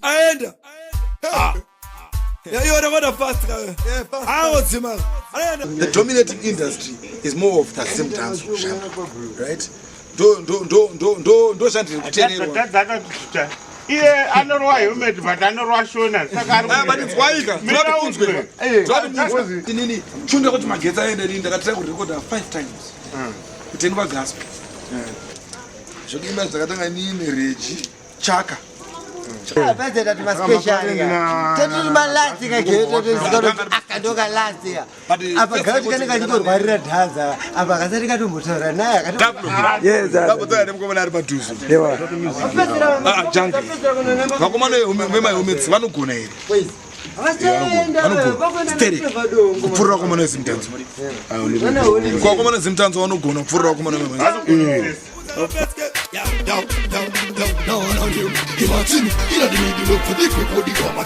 Aenda. Ah. Yeah, you are fast. Angodzima. Aenda. The dominating industry is more of the same dance genre, right? Ndo ndo ndo ndo ndo ndo zhandiri kuteererwa. Tadzakatuta iye anorwa helmet but anorwa shona saka ari Ah, but inzwaika, Mina tinoda unzwe. kunzwe. Tinoda kunzwe. Inini chunda kuti magetsi aende nini ndakatira kurekoda 5 times. Kuti ndwa gospel. Zvekuimba zvakatanga nini Reji Chaka. Apedzera timaspecial tetiri malasi kageetotozikanoti apa gauti kanenge kachingorwarira dhanza apa kasati katombotaura naye. Ndabotana nemukomana ari padhuze. Ah, Jungle. Vakomana vemahelmets vanogona here? Vanogona. Sterek. Kupfurira vakomana veZimdanzo. Vakomana veZimdanzo vanogona kupfurira vakomana vemahelmets. Down, down, down, down on you. Imagine, in the middle of the quick, what you call my